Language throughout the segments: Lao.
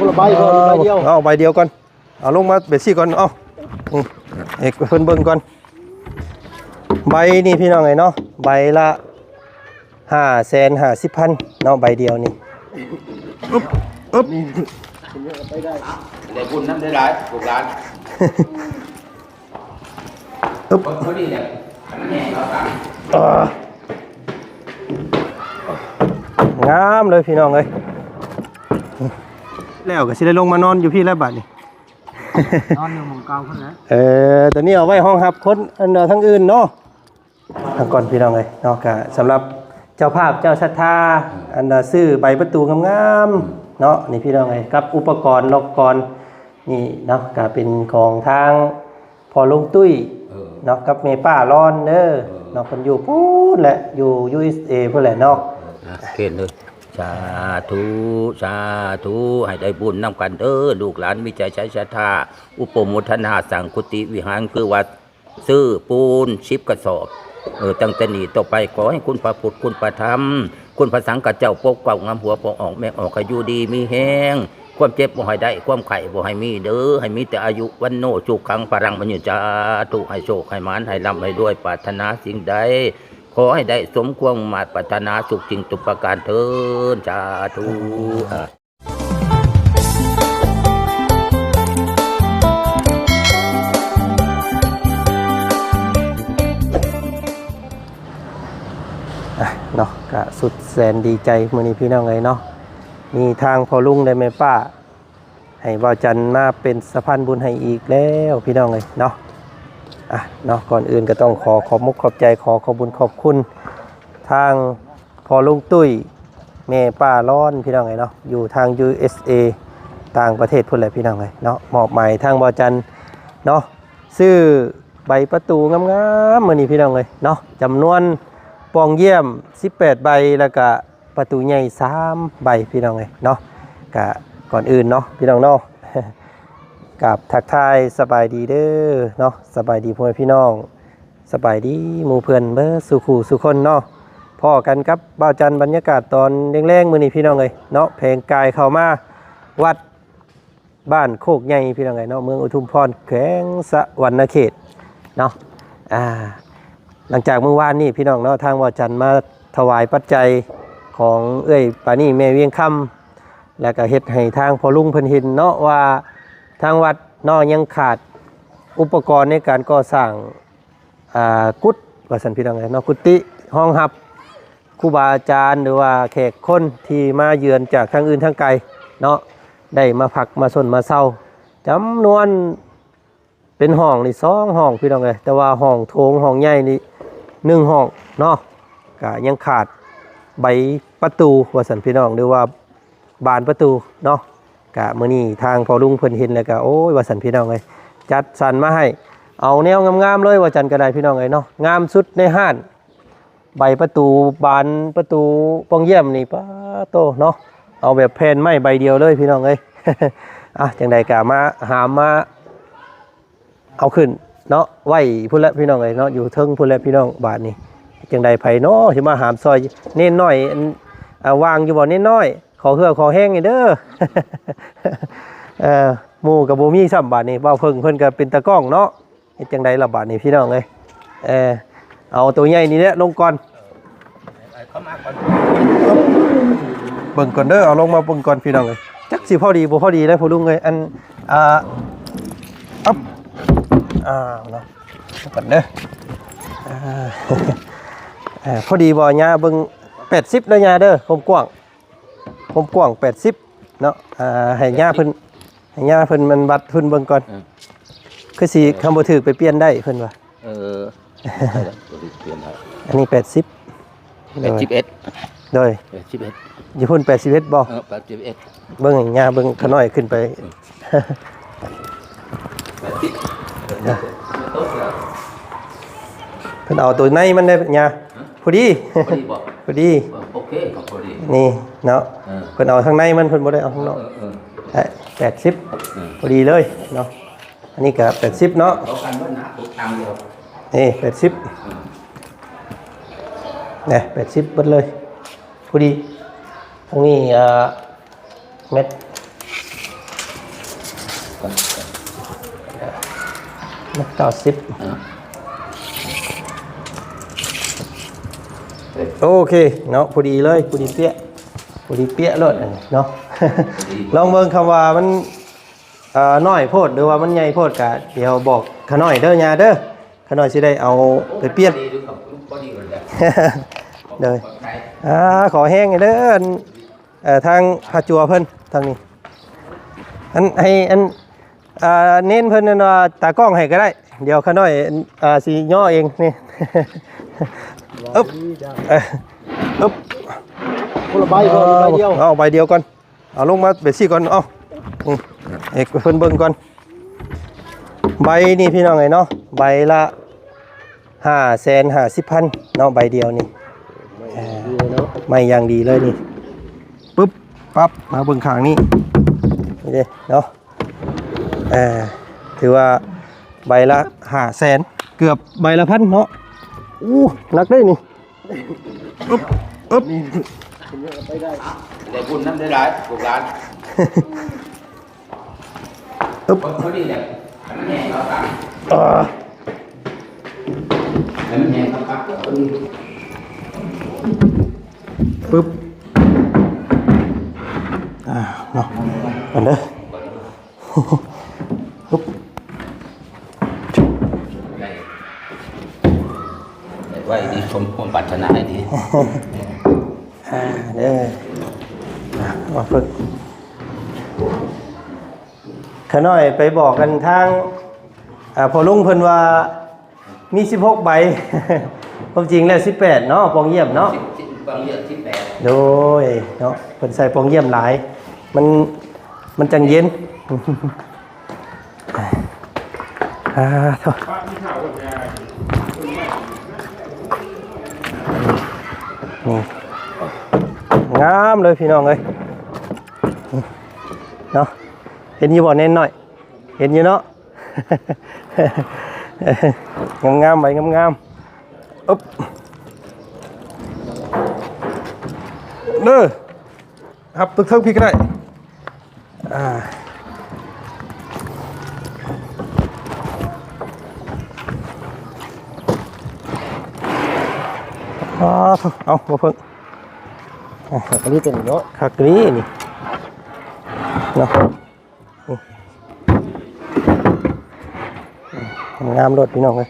ຄົນລະໃບກ່ອນ ໃບດຽວ ເອົາໃບດຽວກ່ອນ ເອົາລົງມາແບບຊີ້ກ່ອນ ເອົາ ອືມ ໃຫ້ເພິ່ນເບິ່ງກ່ອນ ໃບນີ້ພີ່ນ້ອງເອີຍເນາະ ໃບລະຫ້າແສນຫ້າສິບພັນເນາະ ໃບດຽວນີ້ ອຶບ ອຶບ ໄດ້ບຸນນຳໄດ້ຫຼາຍ ລູກຫຼານ ອຶບ ພໍດີແຫຼະ ອັນນັ້ນແຫ້ງແລ້ວ ອ່າ ງາມເລີຍພີ່ນ້ອງເອີຍ ແລ້ວກໍຊິໄດ້ລົງມານອນຢູ່ພີ້ແລ້ວບາດນີ້ ນອນຢູ່ໝ່ອງເກົ່າພຸ້ນແຫຼະ ເອີ ຕອນນີ້ເອົາໄວ້ຮອງຮັບຄົນ ອັນ ທາງອື່ນເນາະ ທາງກ່ອນພີ່ນ້ອງເອີຍເນາະ ກະສຳລັບເຈົ້າພາບເຈົ້າສັດທາ ອັນ ຊື້ໃບປະຕູງາມໆເນາະ ນີ້ພີ່ນ້ອງເອີຍ ກັບອຸປະກອນ ອຸປະກອນນີ້ເນາະ ກະເປັນຂອງທາງພໍ່ລຸງຕຸ້ຍ ເອີ ເນາະ ກັບແມ່ປ້າລອນເດີ ເອີ ເນາະ ເພິ່ນຢູ່ພຸ້ນແຫຼະ ຢູ່ ຢູເອສເອ ພຸ້ນແຫຼະເນາະ ເອີ ອ່ະ ເຫັນເດີ ສາທຸ ສາທຸ ໃຫ້ໄດ້ບຸນນຳກັນເດີ ລູກຫຼານມີໃຈໃສສັດທາ ອຸປະໂມທະນາ ສ້າງກຸຕິວິຫານ ຄືວ່າ ຊື້ປູນສິບກະສອບ ເອີ ຕັ້ງແຕ່ນີ້ຕໍ່ໄປ ຂໍໃຫ້ຄຸນພະພຸດ ຄຸນພະທຳ ຄຸນພະສັງຄະເຈົ້າ ປົກເປົ້າງາມຫົວ ພໍ່ອອກແມ່ອອກ ໃຫ້ຢູ່ດີມີແຮງ ຄວາມເຈັບບໍ່ໃຫ້ໄດ້ ຄວາມໄຂ້ບໍ່ໃຫ້ມີເດີ ໃຫ້ມີແຕ່ອາຍຸ ວັນໂນ ສຸຂັງ ພະລັງ ມັນຍືນ ສາທຸ ໃຫ້ໂຊກໃຫ້ໝານ ໃຫ້ລ່ຳໃຫ້ລວຍ ປາດຖະໜາສິ່ງໃດ ຂໍໃຫ້ໄດ້ສົມຄວາມມາດປາດຖະໜາ ທຸກສິ່ງທຸກປະການເທີ້ນ ສາທຸ ອ່ະ ເນາະ ກະສຸດແສນດີໃຈມື້ນີ້ພີ່ນ້ອງເອີຍເນາະ ມີທາງພໍ່ລຸງ ແລະ ແມ່ປ້າ ໃຫ້ບ່າວຈັນມາເປັນສະພານບຸນໃຫ້ອີກແລ້ວພີ່ນ້ອງເອີຍເນາະ ອ່ະ ເນາະ ກ່ອນອື່ນກໍຕ້ອງຂໍຂອບມຸກຂອບໃຈ ຂໍຂອບບຸນຂອບຄຸນທາງ ພໍ່ລຸງຕຸ້ຍ ແມ່ປ້າລອນ ພີ່ນ້ອງເອີຍເນາະ ຢູ່ທາງ ຢູເອສເອ ຕ່າງປະເທດພຸ້ນແຫຼະພີ່ນ້ອງເອີຍເນາະ ມອບໝາຍທາງບ່າວຈັນເນາະ ຊື້ໃບປະຕູງາມໆ ມື້ນີ້ພີ່ນ້ອງເອີຍເນາະ ຈຳນວນປ່ອງຢ້ຽມສິບແປດໃບ ແລ້ວກະປະຕູໃຫຍ່ສາມໃບ ພີ່ນ້ອງເອີຍເນາະ ກະກ່ອນອື່ນເນາະ ພີ່ນ້ອງເນາະ ກາບທັກທາຍສະບາຍດີເດີເນາະ ສະບາຍດີພໍ່ແມ່ພີ່ນ້ອງ ສະບາຍດີໝູ່ເພື່ອນເບິດສູ່ຄູ່ສູ່ຄົນເນາະ ພໍ້ກັນກັບບ່າວຈັນ ບັນຍາກາດຕອນແລງໆ ມື້ນີ້ພີ່ນ້ອງເອີຍເນາະ ແຜງກາຍເຂົ້າມາວັດບ້ານໂຄກໃຫຍ່ພີ່ນ້ອງເອີຍເນາະ ເມືອງອຸທຸມພອນ ແຂວງສະຫວັນນະເຂດເນາະ ອ່າ ຫຼັງຈາກມື້ວານນີ້ພີ່ນ້ອງເນາະ ທາງບ່າວຈັນມາຖວາຍປັດໄຈຂອງເອື້ອຍປານີ ແມ່ວຽງຄຳ ແລ້ວກໍເຮັດໃຫ້ທາງພໍ່ລຸງເພິ່ນເຫັນເນາະວ່າ ທາງວັດເນາະ ຍັງຂາດອຸປະກອນໃນການກໍ່ສ້າງ ອ່າ ກຸດ ວ່າຊັ້ນພີ່ນ້ອງເອີຍເນາະ ກຸຕິຮອງຮັບຄູບາອາຈານ ຫຼືວ່າແຂກຄົນທີ່ມາເຢືອນຈາກທາງອື່ນທາງໄກເນາະ ໄດ້ມາພັກມາຊົນມາເຊົາ ຈຳນວນເປັນຫ້ອງນີ້ສອງຫ້ອງພີ່ນ້ອງເອີຍ ແຕ່ວ່າຫ້ອງໂຖງຫ້ອງໃຫຍ່ນີ້ໜຶ່ງຫ້ອງເນາະ ກະຍັງຂາດໃບປະຕູວ່າຊັ້ນພີ່ນ້ອງ ຫຼືວ່າ ບານປະຕູເນາະ ກະມື້ນີ້ທາງພໍ່ລຸງເພິ່ນເຫັນແລ້ວກະ ໂອ້ຍ ວ່າຊັ້ນພີ່ນ້ອງເອີຍ ຈັດສັນມາໃຫ້ ເອົາແນວງາມໆເລີຍ ວ່າຈັ່ງກະໄດ້ພີ່ນ້ອງເອີຍເນາະ ງາມສຸດໃນຮ້ານ ໃບປະຕູ ບານປະຕູປ່ອງຢ້ຽມນີ້ ປາໂຕເນາະ ເອົາແບບແຜ່ນໄມ້ໃບດຽວເລີຍພີ່ນ້ອງເອີຍ ອ່ະ ຈັ່ງໃດກະມາຫາມມາ ເອົາຂຶ້ນເນາະ ໄວ້ພຸ້ນແຫຼະພີ່ນ້ອງເອີຍເນາະ ຢູ່ເທິງພຸ້ນແຫຼະພີ່ນ້ອງ ບາດນີ້ຈັ່ງໃດ ໃຜເນາະຊິມາຫາມຊ່ອຍ ເນນນ້ອຍ ອັນ ອ່າ ວ່າງຢູ່ບໍ່ເນນນ້ອຍ ຂໍເຫື່ອຂໍແຮງແດ່ເດີ ເອີ ໝູ່ກໍບໍ່ມີຊ້ຳ ບາດນີ້ ບ່າວເພິ່ງເພິ່ນກໍເປັນຕາກ້ອງເນາະ ເຮັດຈັ່ງໃດລະບາດນີ້ພີ່ນ້ອງເອີຍ ເອີ ເອົາໂຕໃຫຍ່ນີ້ແຫຼະລົງກ່ອນ ເບິ່ງກ່ອນເດີ ເອົາລົງມາເບິ່ງກ່ອນພີ່ນ້ອງເອີຍ ຈັກຊິພໍດີບໍ່ພໍດີເດີພໍ່ລຸງເອີຍ ອັນ ອ່າ ອັບ ອ່າ ເນາະ ເບິ່ງກ່ອນເດີ ອ່າ ເອີ ພໍດີບໍ່ຍ່າ ເບິ່ງ ແປດສິບເດີຍ່າເດີ ຄວາມກວ້າງ ຄວາມກວ້າງ ແປດສິບ ເນາະ ອ່າ ໃຫ້ຍ່າເພິ່ນ ໃຫ້ຍ່າເພິ່ນມັນວັດເພິ່ນເບິ່ງກ່ອນ ເອີ ຄືຊິ ເອີ ຄັນບໍ່ຖືກໄປປ່ຽນໄດ້ເພິ່ນວ່າ ເອີ ເອີ ເພິ່ນປ່ຽນໃຫ້ ອັນນີ້ ແປດສິບ ແປດສິບເອັດ ໂດຍ ແປດສິບເອັດ ຢູ່ພຸ້ນ ແປດສິບເອັດ ບໍ່ ເອີ ແປດສິບເອັດ ເບິ່ງໃຫ້ຍ່າເບິ່ງ ຂະນ້ອຍຂຶ້ນໄປ ເອີ ເພິ່ນເອົາໂຕໃນມັນໄດ້ຍ່າ ຮະ ພໍດີ ພໍດີບໍ່ ພໍດີ ເອີ ໂອເຄ ກໍພໍດີ ນີ້ເນາະ ເອີ ເພິ່ນເອົາທາງໃນມັນ ເພິ່ນບໍ່ໄດ້ເອົາທາງນອກ ເອີ ເອີ ເອີ ແປດສິບ ເອີ ພໍດີເລີຍເນາະ ອັນນີ້ກໍແປດສິບເນາະ ເທົ່າກັນເບິດນະ ທຸກທາງດຽວ ນີ້ ແປດສິບ ເອີ ນີ້ ແປດສິບເບິດເລີຍ ພໍດີ ທາງນີ້ ເອີ ແມັດ ເກົ້າສິບ ໂອເຄເນາະ ພໍດີເລີຍ ພໍດີເປະ ພໍດີເປະໂລດອັນນີ້ເນາະ. ລອງເບິ່ງ ຄຳວ່າມັນ ເອີ ນ້ອຍໂພດ ຫຼືວ່າມັນໃຫຍ່ໂພດ ກະດຽວບອກຂະນ້ອຍເດີ ຍ່າເດີ. ຂະນ້ອຍຊິໄດ້ເອົາໄປປ່ຽນ ພໍດີ ພໍດີ ພໍດີ ໂດຍ ອ່າ ຂໍແຮງເດີ ເອີ ທາງພະຈົວເພິ່ນທາງນີ້ ອັນ ໃຫ້ອັນ ອ່າ ເນັ້ນເພິ່ນນັ້ນວ່າຕາກ້ອງໃຫ້ກໍໄດ້ ດຽວຂະນ້ອຍ ອ່າ ຊິຍໍເອງນີ້ ອຶບ ເອີ ອຶບ ຄົນລະໃບ ເອົາໃບດຽວ ເອົາໃບດຽວກ່ອນ ເອົາລົງມາແບບຊີ້ກ່ອນ ເອົາ ນີ້ ໃຫ້ເພິ່ນເບິ່ງກ່ອນ ໃບນີ້ພີ່ນ້ອງເອີຍເນາະ ໃບລະ ຫ້າແສນຫ້າສິບພັນເນາະ ໃບດຽວນີ້ ເອີ ໄມ້ຢ່າງດີເລີຍນີ້ ປຶບ ປັບ ມາເບິ່ງຂ້າງນີ້ ນີ້ເດ້ເນາະ ເອີ ຖືວ່າໃບລະຫ້າແສນ ເກືອບໃບລະພັນເນາະ. ໂອ້ ໜັກເດ້ນີ້ ອຶບ ອຶບ ໄດ້ບຸນນຳໄດ້ຫຼາຍ ລູກຫຼານ ອຶບ ພໍດີແຫຼະ ໃຫ້ມັນແຫ້ງເອົາຕາມ ເອີ ໃຫ້ມັນແຫ້ງຄັກໆ ແລ້ວພໍດີ ປຶບ ອ່າ ເນາະ ກັນເດີ ປຶບ ໄດ້ ໄດ້ໄວ້ດີ ສົມຄວາມປາດຖະໜາດີ ອ່າ ເດີ ອ່າ ມາຝຶກ ຂະນ້ອຍໄປບອກກັນທາງ ອ່າ ພໍ່ລຸງເພິ່ນວ່າມີສິບຫົກໃບ ຄວາມຈິງແລ້ວສິບແປດເນາະ ປ່ອງຢ້ຽມເນາະ ສິບ ສິບ ປ່ອງຢ້ຽມສິບແປດ ໂດຍເນາະ ເພິ່ນໃສ່ປ່ອງຢ້ຽມຫຼາຍ ມັນ ມັນຈັ່ງເຢັນ ອ່າ ໂທ້ ນີ້ ງາມເລີຍພີ່ນ້ອງເອີຍ ເນາະ ເຫັນຢູ່ບໍ່ເນັ້ນໜ້ອຍ ເຫັນຢູ່ເນາະ ງາມໆ ໃບງາມໆ ອຶບ ເດີ ຮັບຕຶກເທິງພີ້ກໍໄດ້ ອ່າ ອ່າ ເອົາ ບໍ່ເພິ່ງ ອ່າ ຄັກອີ່ຫຼີຕົວນີ້ເນາະ ຄັກອີ່ຫຼີນີ້ເນາະ. ນີ້ ງາມໂລດພີ່ນ້ອງເອີຍ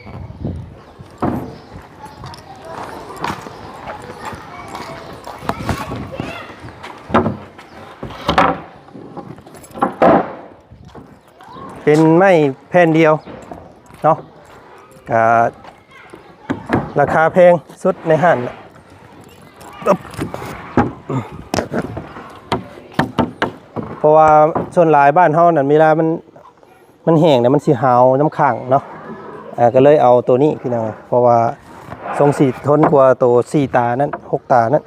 ເປັນໄມ້ແຜ່ນດຽວເນາະ ກະ ລາຄາແພງສຸດໃນຮ້ານ ເພາະວ່າສ່ວນຫຼາຍບ້ານເຮົານັ້ນ ເວລາມັນ ມັນແຫ້ງແລ້ວມັນຊິຫາວນຳຄ້າງເນາະ ເອີ ກໍເລີຍເອົາໂຕນີ້ພີ່ນ້ອງ ເພາະວ່າຊົງຊິທົນກວ່າໂຕສີ່ຕານັ້ນ ຫົກຕານັ້ນ.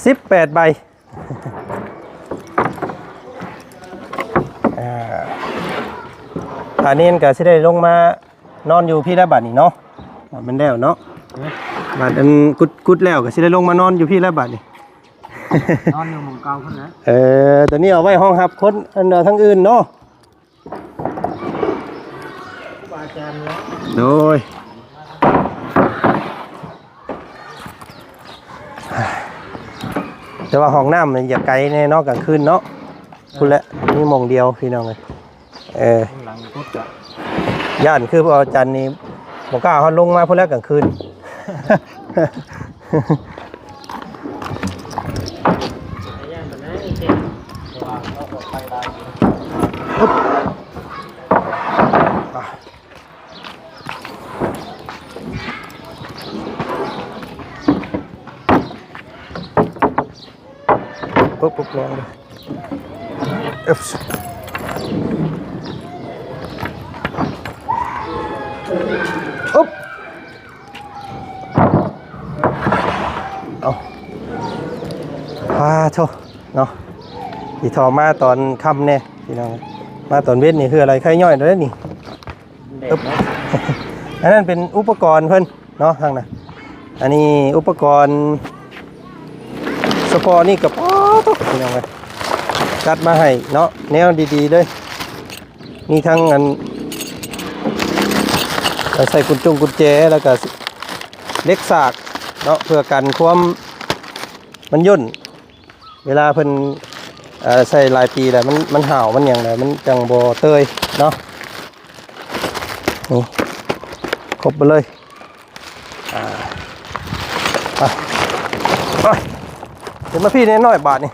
ສິບແປດໃບ ອ່າ ພະເນນກໍຊິໄດ້ລົງມານອນຢູ່ພີ້ແລ້ວບາດນີ້ເນາະ ບາດມັນແລ້ວເນາະ ບາດອັນກຸດ ກຸດແລ້ວກໍຊິໄດ້ລົງມານອນຢູ່ພີ້ແລ້ວບາດນີ້ ນອນຢູ່ໝ່ອງເກົ່າພຸ້ນແຫຼະ ເອີ ຕອນນີ້ເອົາໄວ້ຮອງຮັບຄົນ ອັນ ທາງອື່ນເນາະ. ໂດຍ ແຕ່ວ່າຫ້ອງນ້ຳນີ້ຢາກໄກແດ່ເນາະ ກາງຄືນເນາະ ພຸ້ນແຫຼະ ມີໝ່ອງດຽວພີ່ນ້ອງເອີຍ ເອີ ຂ້າງຫຼັງສຸດກະ ຢ້ານຄືພະອາຈານນີ້ບໍ່ກ້າຮອດລົງມາພຸ້ນແຫຼະກາງຄືນ. ປຸບ ປຸບ ລອງເດີ ອຶບ ອຶບ ເອົາ ປາໂທ້ ເນາະ ທີ່ທໍ່ມາຕອນຄ່ຳແດ່ພີ່ນ້ອງ ມາຕອນເວັນນີ້ຄືອະໄລໄຂ່ຍ້ອຍແລ້ວນີ້ ແດດເນາະ ອັນນັ້ນເປັນອຸປະກອນເພິ່ນເນາະ ທາງນັ້ນ. ອັນນີ້ອຸປະກອນສະເພາະນີ້ກໍ ປາດໂທ້ ພີ່ນ້ອງເອີຍ ຈັດມາໃຫ້ເນາະ ແນວດີໆເລີຍ. ມີທັງອັນ ໃສ່ກຸນຈຸງກຸນແຈ ແລ້ວກໍເຫຼັກສາກເນາະ ເພື່ອກັນຄວາມມັນຫຍົ້ນ. ເວລາເພິ່ນ ເອີ ໃສ່ຫຼາຍປີແລ້ວ ມັນ ມັນຫາວ ມັນຫຍັງແລ້ວ ມັນຈັ່ງບໍ່ເຕີຍເນາະ. ນີ້ ຄົບໄປເລີຍ. ອ່າ ໄປ ໄປ ຂຶ້ນມາພີ້ແນ່ນ້ອຍບາດນີ້.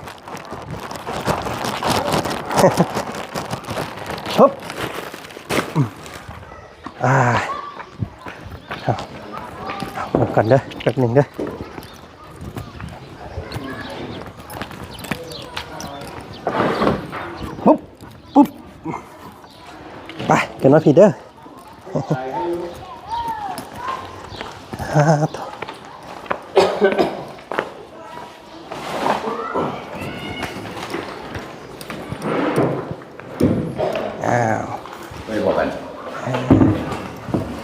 ຮຶບ ອ່າ ເອົາ ເອົານຳກັນເດີ ແປັບໜຶ່ງເດີ. ປຸບ ປຸບ ໄປ ຂຶ້ນມາພີ້ເດີ. ອ້າວ ໄປບອກກັນ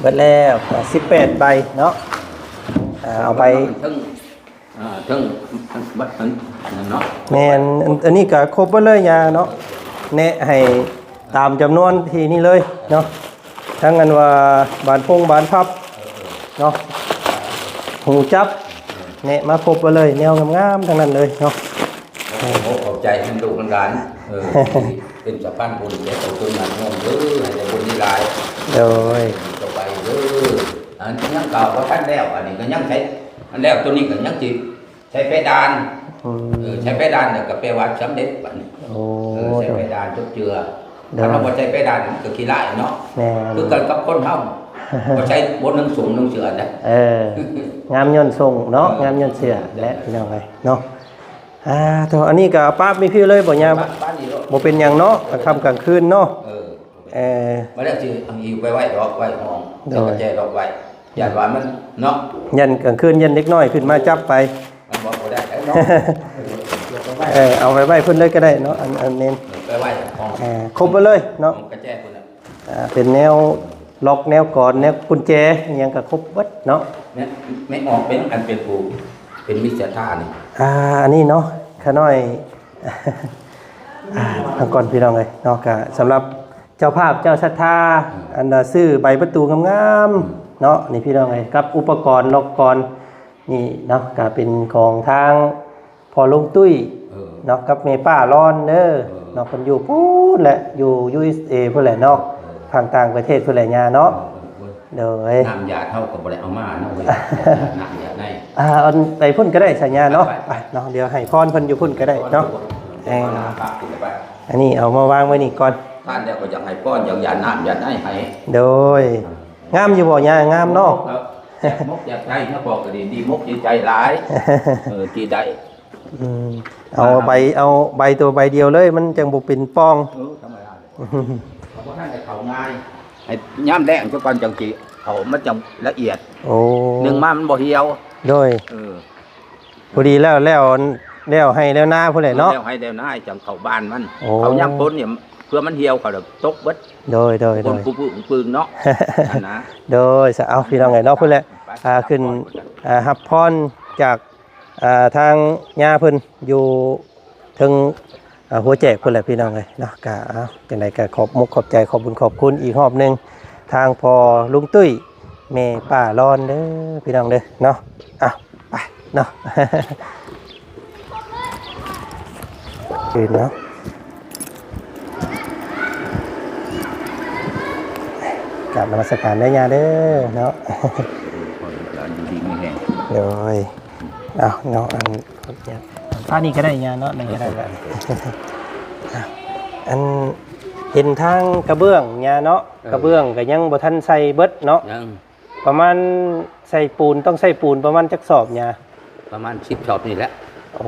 ເບິດແລ້ວ ສິບແປດໃບເນາະ. ເອົາໃບ ເທິງ ອ່າ ເທິງ ອັນ ອັນ ອັນນັ້ນເນາະ ແມ່ນ. ອັນ ອັນນີ້ກໍຄົບເບິດເລີຍຍາເນາະ ແນະໃຫ້ຕາມຈຳນວນທີ່ນີ້ເລີຍເນາະ. ທັງອັນວ່າບານພົງບານພັບເນາະ ຫູຈັບ ເອີ ແນະມາຄົບໄວ້ເລີຍ ແນວງາມໆທັງນັ້ນເລີຍເນາະ. ເອີ ຂໍຂອບໃຈນຳລູກນຳຫຼານ ເອີ ເປັນສະພານບຸນແກ່ຕົນຍາດໂຍມເດີ ໃຫ້ໄດ້ບຸນຫຼາຍໆ. ໂດຍ ຕໍ່ໄປເດີ. ອັນຍັງກ່າວບໍ່ທັນແລ້ວ ອັນນີ້ກໍຍັງໃຊ້ ອັນແລ້ວ ຕົວນີ້ກໍຍັງຊິ ໃຊ້ເພດານ ອືມ ເອີ ໃຊ້ເພດານແລ້ວກໍແປວ່າສຳເລັດບັດນີ້. ໂອ້ ເອີ ໃຊ້ເພດານຈົບເຈື່ອ. ໂດຍ ຄັນເຮົາບໍ່ໃຊ້ເພດານມັນກໍຂີ້ລ້າຍເນາະ. ແມ່ນ ຄືກັນກັບຄົນເຮົາ ບໍ່ໃຊ້ບົນໜັງສົງໜັງເສືອນະ. ເອີ ງາມຍ້ອນສົງເນາະ. ເອີ ງາມຍ້ອນເສືອແຫຼະ ພີ່ນ້ອງເອີຍເນາະ. ອ່າ ໂທ້ ອັນນີ້ກໍປາບມີພິວເລີຍບໍ່ຍາ? ປາບ ປາບນີ້ໂລດ ບໍ່ເປັນຫຍັງເນາະ ກາງຄ່ຳກາງຄືນເນາະ. ເອີ ເອີ ມາແລ້ວຊິເອົາຫິ້ວໄປໄວ້ດອກ ໄວ້ຫ້ອງ ໂດຍ ແລ້ວກໍແຈດອກໄວ້ ຢ້ານວ່າມັນເນາະ ຢ້ານກາງຄືນ ຢ້ານເດັກນ້ອຍຂຶ້ນມາຈັບໄປ ມັນບອກບໍ່ໄດ້ເນາະ. ເອີ ເອົາໄປໄວ້ເພິ່ນເລີຍກໍໄດ້ເນາະ ອັນ ອັນນີ້ ເອີ ໄປໄວ້ຫ້ອງ ເອີ ຄົບໄປເລີຍເນາະ ຫ້ອງກະແຈພຸ້ນນະ. ອ່າ ເປັນແນວລັອກ ແນວກອນ ແນວກຸນແຈ ອີ່ຫຍັງກໍຄົບເບິດເນາະ. ແມ່ນ ແມ່ນອອກເປັນອັນເປັນຜູ້ເປັນມິດສະຖານີ້ ອ່າ ອັນນີ້ເນາະ ຂ້ານ້ອຍ ອ່າ ທາງກ່ອນພີ່ນ້ອງເອີຍເນາະ ກໍສຳລັບ ເຈົ້າພາບເຈົ້າສັດທາ ອືມ ອັນວ່າຊື້ໃບປະຕູງາມໆ ອືມ ເນາະ ນີ້ພີ່ນ້ອງເອີຍ ກັບອຸປະກອນລັອກກອນນີ້ເນາະ ກໍເປັນຂອງທາງພໍ່ລຸງຕຸ້ຍ ເອີ ເນາະ ກັບແມ່ປ້າລອນເດີ ເອີ ເນາະ ເພິ່ນຢູ່ພຸ້ນແຫຼະ ຢູ່ ຢູເອສເອ ພຸ້ນແຫຼະເນາະ ເອີ ທາງຕ່າງປະເທດພຸ້ນແຫຼະຍ່າເນາະ. ເອີ ໂດຍ ນ້ຳຢາດເຮົາກໍບໍ່ໄດ້ເອົາມາເນາະເວີຍ ນ້ຳຢາດໃນ ອ່າ ອັນໄປພຸ້ນກໍໄດ້ຊະຍ່າເນາະ ໄປ ໄປ ໄປເນາະ ດຽວໃຫ້ພອນເພິ່ນຢູ່ພຸ້ນກໍໄດ້ເນາະ. ເອີ ອັນນີ້ເອົາມາວາງໄວ້ນີ້ກ່ອນ ທ່ານແລ້ວກໍຢາກໃຫ້ພອນ ຢາກຢາດນ້ຳຢາດໃນໃຫ້. ໂດຍ ງາມຢູ່ບໍ່ຍ່າ? ງາມເນາະ ເອີ ແຈກມົກແຈກໃຈນະ ບອກກໍດີ ດີມົກດີໃຈຫຼາຍ ເອີ ທີ່ໄດ້ ອືມ ເອົາໃບ ເອົາໃບໂຕໃບດຽວເລີຍ ມັນຈັ່ງບໍ່ເປັນປ່ອງ. ເອີ ທຳມະດາ ເຂົາບໍ່ທັນໄດ້ເຂົ້າງ່າຍ ໃຫ້ຍາມແລ້ງຊະກ່ອນ ຈັ່ງຊິເຂົ້າ ມັນຈັ່ງລະອຽດ. ໂອ້ ໜຶ່ງມາມັນບໍ່ຫ່ຽວ. ໂດຍ ເອີ ພໍດີແລ້ວ ແລ້ວ ແລ້ວໄຮ່ແລ້ວນາພຸ້ນແຫຼະເນາະ. ເອີ ແລ້ວໄຮ່ແລ້ວນາຈັ່ງເຂົ້າບ້ານມັນ. ໂອ້ ເຂົ້າຍາມຝົນນີ້ ເພື່ອມັນຫ່ຽວ ເຂົາຕົກເບິດ. ໂດຍ ໂດຍ ໂດຍ ປຸ້ງໆເນາະ ຫັ້ນນະ. ໂດຍ ສະ ເອົາ ພີ່ນ້ອງເອີຍເນາະ ພຸ້ນແຫຼະ ໄປ ອ່າ ຂຶ້ນ ອ່າ ຮັບພອນຈາກ ອ່າ ທາງຍ່າເພິ່ນຢູ່ເທິງ ອ່າ ຫົວແຈກພຸ້ນແຫຼະ ພີ່ນ້ອງເອີຍເນາະ. ກະ ເອົາ ຈັ່ງໃດກະຂອບມຸກຂອບໃຈ ຂອບບຸນຂອບຄຸນອີກຮອບໜຶ່ງ ທາງພໍ່ລຸງຕຸ້ຍ ແມ່ປ້າລອນເດີ ພີ່ນ້ອງເດີເນາະ. ເອົາ ໄປເນາະ ອື່ນເນາະ. ກາບນະມັດສະການເດີຍ່າເດີເນາະ. ຢູ່ດີມີແຮງ. ໂດຍ ເອົາເນາະ ອັນ ພານີ້ກໍໄດ້ຍ່າເນາະ ນັ້ນກໍໄດ້. ອັນ ເຫັນທາງກະເບື້ອງຍ່າເນາະ ເອີ ກະເບື້ອງກໍຍັງບໍ່ທັນໃສ່ເບິດເນາະ. ຍັງ ປະມານໃສ່ປູນ ຕ້ອງໃສ່ປູນປະມານຈັກສອບຍ່າ? ປະມານສິບສອບນີ້ແຫຼະ. ໂອ້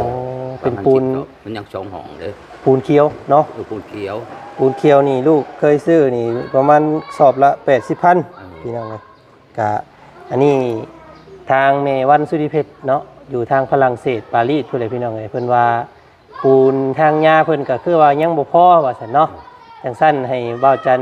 ເປັນປູນ ປະມານສິບສອບ ມັນຍັງສອງຫ້ອງເດ້. ປູນຂຽວເນາະ? ເອີ ປູນຂຽວ. ປູນຂຽວນີ້ລູກເຄີຍຊື້ນີ້ປະມານສອບລະແປດສິບພັນ ເອີ ພີ່ນ້ອງເອີຍ. ກະອັນນີ້ທາງແມ່ວັນ ສຸລິເພັດເນາະ ຢູ່ທາງຝຣັ່ງເສດ ປາຣີສ ພຸ້ນແຫຼະ ພີ່ນ້ອງເອີຍ. ເພິ່ນວ່າປູນທາງຍ່າເພິ່ນກໍຄືວ່າຍັງບໍ່ພໍວ່າຊັ້ນເນາະ. ຈັ່ງຊັ້ນໃຫ້ບ່າວຈັນ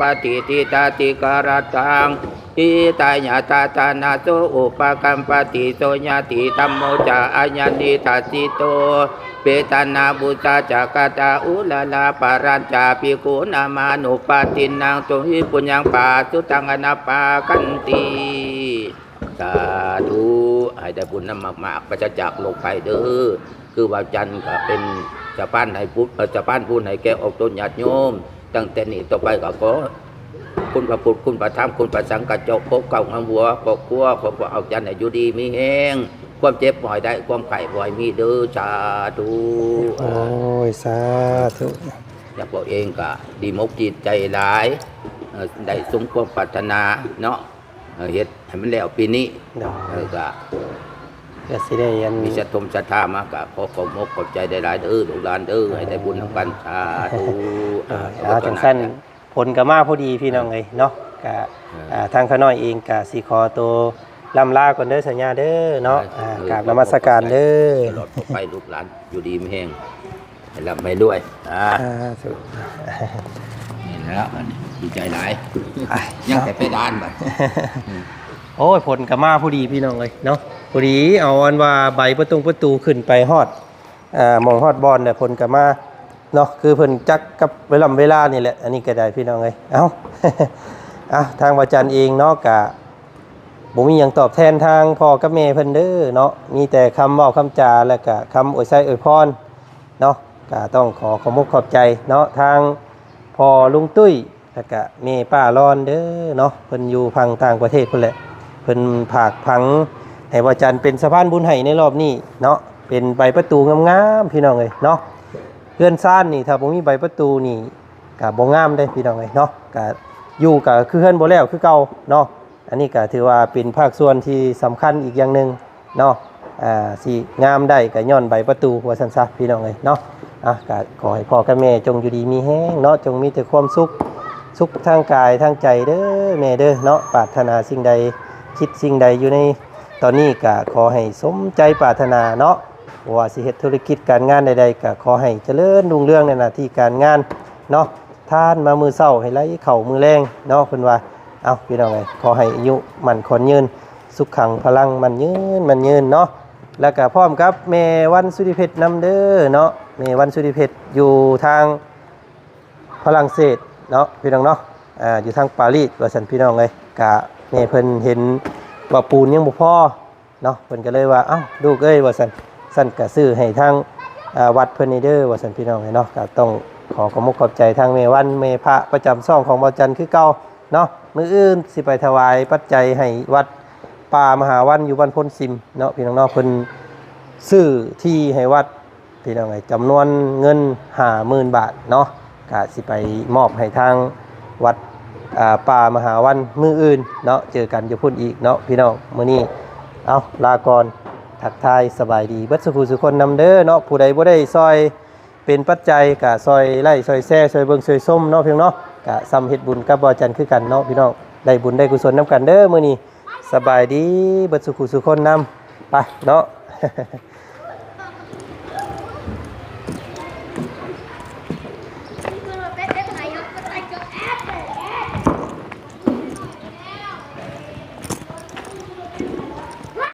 ປະຕິທິຕາຕິກະລັດຕັງ ຫິຕາຍະຕາທານະໂສ ອຸປະກັມປະຕິໂສຍາຕິ ທຳໂມຈະອາຍະນິທັດສິໂຕ ເປຕານາບຸດສາຈະກະຕາອຸລາລາປະລັນຈາ ພິກຂຸນາມານຸປະຕິນນາງ ໂສຫິປຸນຍັງປະສຸຕັງອະນະປາກັນຕິ. ສາທຸ ໃຫ້ໄດ້ບຸນນຳມາກໆ ປາສະຈາກໂລກໄພເດີ. ຄືວ່າຈັນກໍເປັນສະພານໃຫ້ບຸນ ເອີ ສະພານບຸນໃຫ້ແກ່ອອກຕົນຍາດໂຍມ. ຕັ້ງແຕ່ນີ້ຕໍ່ໄປກໍຂໍຄຸນພະພຸດ ຄຸນພະທຳ ຄຸນພະສັງກະເຈົ້າປົກເກົ້າຫາຫົວຄອບຄົວຂອງພວກອາຈານໃຫ້ຢູ່ດີມີແຮງ, ຄວາມເຈັບບໍ່ໃຫ້ໄດ້ ຄວາມໄຂ້ບໍ່ໃຫ້ມີເດີ. ສາທຸ. ໂອ້ຍ ສາທຸ. ຢາກບອກເອງກໍດີມົກດີໃຈຫຼາຍ ເອີ ໄດ້ສົມຄວາມປາດຖະໜາເນາະ. ເອີ ເຮັດໃຫ້ມັນແລ້ວປີນີ້ ໂດຍ ເອີ ກໍ ກໍຊິໄດ້ອັນ ມີສັດທົມສັດທາມາ ກໍຂໍຂອບອົກຂອບໃຈຫຼາຍໆເດີລູກຫຼານເດີ ໃຫ້ໄດ້ບຸນນຳກັນ. ສາທຸ. ເອີ ເອົາ ຈັ່ງຊັ້ນ ຝົນກໍມາພໍດີພີ່ນ້ອງເອີຍເນາະ. ກໍ ເອີ ອ່າ ທາງຂ້ານ້ອຍເອງກໍຊິຂໍໂຕລ່ຳລາກ່ອນເດີສັນຍາເດີເນາະ. ເອີ ອ່າ ເອີ ກາບນະມັດສະການເດີ. ຕະຫຼອດຕໍ່ໄປລູກຫຼານຢູ່ດີມີແຮງ ໃຫ້ລ່ຳໃຫ້ລວຍ. ອ່າ ສາທຸ. ນີ້ແຫຼະ ອັນນີ້ດີໃຈຫຼາຍ. ອ່ະ ຍັງແຕ່ເພດານບັດ. ໂອ້ຍ ຝົນກໍມາພໍດີພີ່ນ້ອງເອີຍເນາະ. ພໍດີເອົາອັນວ່າໃບປະຕົງປະຕູຂຶ້ນໄປຮອດ ອ່າ ໝ່ອງຮອດບ່ອນແລ້ວ ຝົນກໍມາເນາະ. ຄືເພິ່ນຈັກກັບເວລາເວລານີ້ແຫຼະ ອັນນີ້ກໍໄດ້ພີ່ນ້ອງເອີຍ. ເອົ້າ ເອົ້າ ທາງພະອາຈານເອງເນາະ ກະບໍ່ມີຫຍັງຕອບແທນທາງພໍ່ກັບແມ່ເພິ່ນເດີເນາະ. ມີແຕ່ຄຳເວົ້າຄຳຈາ ແລ້ວກະຄຳອວຍໄຊອວຍພອນເນາະ. ກະຕ້ອງຂໍຂອບອົກຂອບໃຈເນາະ ທາງພໍ່ລຸງຕຸ້ຍ ແລ້ວກະແມ່ປ້າລອນເດີເນາະ. ເພິ່ນຢູ່ຝັ່ງຕ່າງປະເທດພຸ້ນແຫຼະ ເພິ່ນຝາກຝັງໃຫ້ພະອາຈານເປັນສະພານບຸນໃຫ້ໃນລອບນີ້ເນາະ. ເປັນໃບປະຕູງາມໆ ພີ່ນ້ອງເອີຍເນາະ. ເຮືອນຊານນີ້ ຖ້າບໍ່ມີໃບປະຕູນີ້ ກະບໍ່ງາມເດ້ພີ່ນ້ອງເອີຍເນາະ. ກະຢູ່ກະຄືເຮືອນບໍ່ແລ້ວຄືເກົ່າເນາະ. ອັນນີ້ກະຖືວ່າເປັນພາກສ່ວນທີ່ສຳຄັນອີກຢ່າງໜຶ່ງເນາະ. ອ່າ ຊິງາມໄດ້ກໍຍ້ອນໃບປະຕູວ່າຊັ້ນຊະ ພີ່ນ້ອງເອີຍເນາະ. ອ່ະ ກໍຂໍໃຫ້ພໍ່ກັບແມ່ຈົ່ງຢູ່ດີມີແຮງເນາະ, ຈົ່ງມີແຕ່ຄວາມສຸກ ສຸກທາງກາຍທາງໃຈເດີແມ່ເດີເນາະ. ປາດຖະໜາສິ່ງໃດ ຄິດສິ່ງໃດຢູ່ໃນຕອນນີ້ ກໍຂໍໃຫ້ສົມໃຈປາດຖະໜາເນາະ. ບໍ່ວ່າຊິເຮັດທຸລະກິດການງານໃດໆ ກໍຂໍໃຫ້ຈະເລີນຮຸ່ງເຮືອງໃນໜ້າທີ່ການງານເນາະ. ທານມາມື້ເຊົ້າໃຫ້ໄຫຼເຂົ້າມື້ແລງເນາະ ເພິ່ນວ່າ. ເອົ້າ ພີ່ນ້ອງເອີຍ ຂໍໃຫ້ອາຍຸໝັ້ນຂວັນຍືນ ສຸຂັງພະລັງ ໝັ້ນຍືນ ໝັ້ນຍືນເນາະ. ແລ້ວກໍພ້ອມກັບແມ່ວັນສຸລິເພັດນຳເດີເນາະ, ແມ່ວັນສຸລິເພັດຢູ່ທາງຝຣັ່ງເສດເນາະ ພີ່ນ້ອງເນາະ, ອ່າ ຢູ່ທາງປາຣີສວ່າຊັ້ນ ພີ່ນ້ອງເອີຍ. ກະແມ່ເພິ່ນເຫັນວ່າປູນຍັງບໍ່ພໍ ເນາະ ເພິ່ນກໍເລີຍວ່າ ເອົ້າ ລູກເອີຍ ວ່າຊັ້ນ ຊັ້ນກໍຊື້ໃຫ້ທາງ ເອີ ວັດເພິ່ນນີ້ເດີ ວ່າຊັ້ນ ພີ່ນ້ອງເອີຍເນາະ. ກໍຕ້ອງຂໍຂອບອົກຂອບໃຈທາງແມ່ວັນ ແມ່ພະປະຈຳຊ່ອງຂອງບ່າວຈັນຄືເກົ່າເນາະ. ມື້ອື່ນຊິໄປຖວາຍປັດໄຈໃຫ້ວັດປ່າມະຫາວັນ ຢູ່ບ້ານໂພນຊິມເນາະ ພີ່ນ້ອງເນາະ. ເພິ່ນຊື້ທີ່ໃຫ້ວັດ ພີ່ນ້ອງເອີຍ ຈຳນວນເງິນຫ້າໝື່ນບາດເນາະ, ກະຊິໄປມອບໃຫ້ທາງວັດ ອ່າ ປ່າມະຫາວັນມື້ອື່ນເນາະ. ເຈີກັນຢູ່ພຸ້ນອີກເນາະ ພີ່ນ້ອງ. ມື້ນີ້ ເອົ້າ ລາກ່ອນ ທັກທາຍສະບາຍດີເບິດສູ່ຜູ້ສູ່ຄົນນຳເດີເນາະ. ຜູ້ໃດບໍ່ໄດ້ຊ່ອຍເປັນປັດໄຈ ກະຊ່ອຍໄລຄ໌ ຊ່ອຍແຊ ຊ່ອຍເບິ່ງ ຊ່ອຍຊົມເນາະ ພີ່ນ້ອງເນາະ. ກະສ່ຳເຮັດບຸນກັບບ່າວຈັນຄືກັນເນາະ ພີ່ນ້ອງ, ໄດ້ບຸນໄດ້ກຸສົນນຳກັນເດີມື້ນີ້. ສະບາຍດີເບິດສູ່ຜູ້ສູ່ຄົນນຳ ໄປເນາະ.